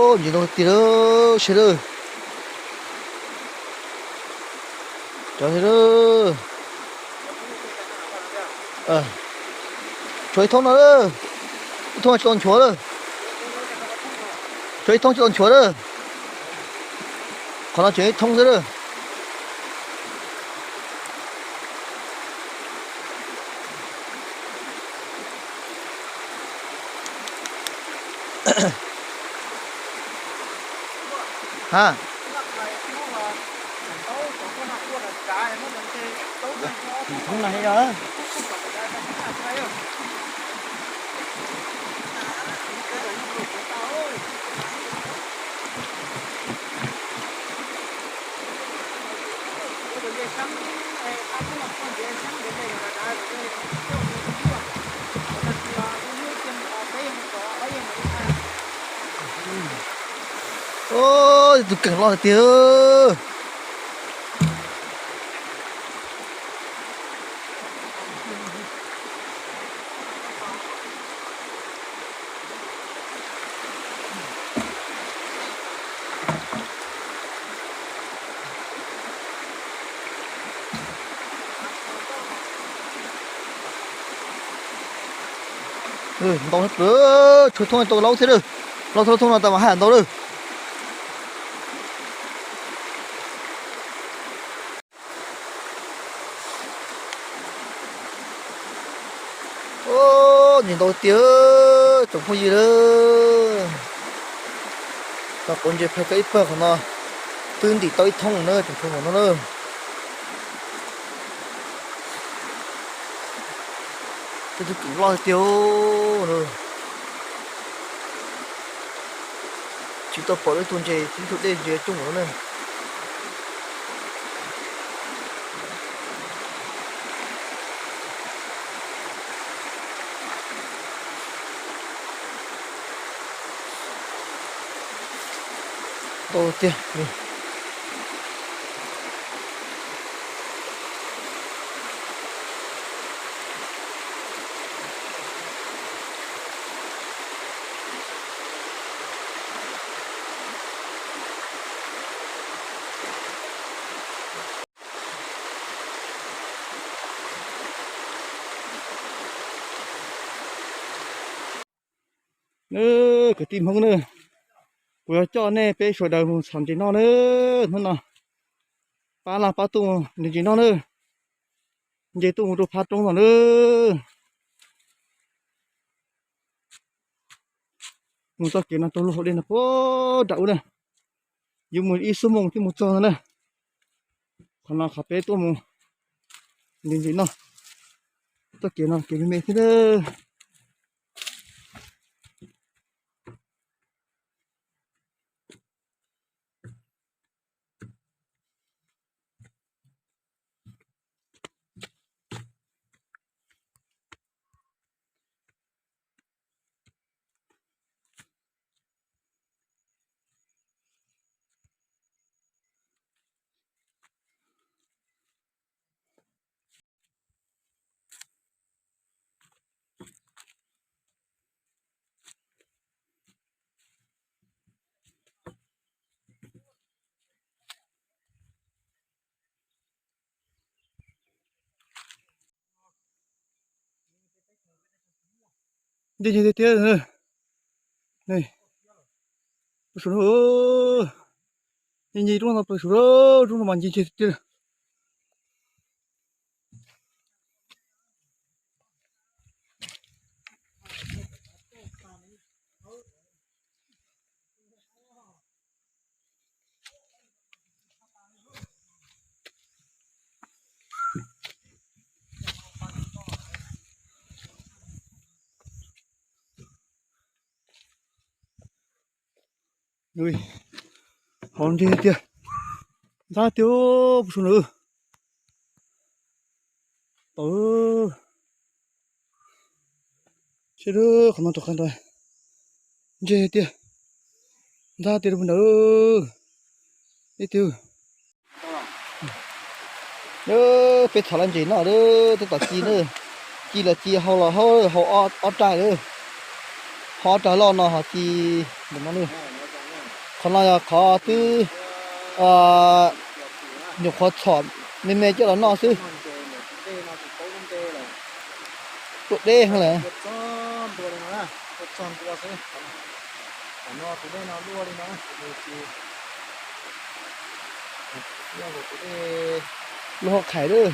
Ntsis ntau tiag lawm, seb lawm. Cov thiab lawm. Tshuav ib thoob no lawm. Ib thoob tsis tau nchuav lawm. Tshuav ib thoob tsis tau nchuav lawm. Qhov no tseem ib thoob xwb lawm. Ha. Tus keem loj tiag. Ntau, tshuav thoob tau laub thiab lawm. Laub thoob no tas mas haj ntau lawm. Ntsis ntau tiag, tsoom phooj ywg lawm. Tau quav ntses phawj kawg ib pawg qhov no, twb ntim tau ib thoob na tsoom phooj ywg no na. Tej tug keem loj tiag. Tsis tau pom lub tus ntses, ib tug dej ntses coob no na. Ntau tiag. Kwv tij Hmoob na, kuv yuav coj nej peb sawv daws mus txhom ntses noj na. Hnub no pab laj pab tuaj mus ntes ntses noj na. Nce tuaj mus rau phab roob no na. Mus txoj kev no rau lub hauv dej no puag nram ub na. Yuav mus ib xuab moos thiaj mus txog no na. Qhov no qhov peb tuaj mus ntes ntses noj. Txoj kev no kev me me xwb na. Nce nce tiag tiag. Pem saum no, nce nce roob no, pem saum no, roob no mas nce nce tiag tiag. Hov ntseg tiag, ntxhab tiag, puag saum no. Tau, seb qhov no rov qab ntawd, ntseg tiag, ntxhab tiag puag nram. Ib tug, peb txhom lawv ntses noj, tab tom ci na, ci los ci hau los hau, hau ob rais lawm, hau ob rais loj no ho ci ntawm no na. Qhov no yog qhov twb nyuam qhuav txhom me me coj los noj xwb. Tuaj deb heev lawm. Lub hauv qhais lawm.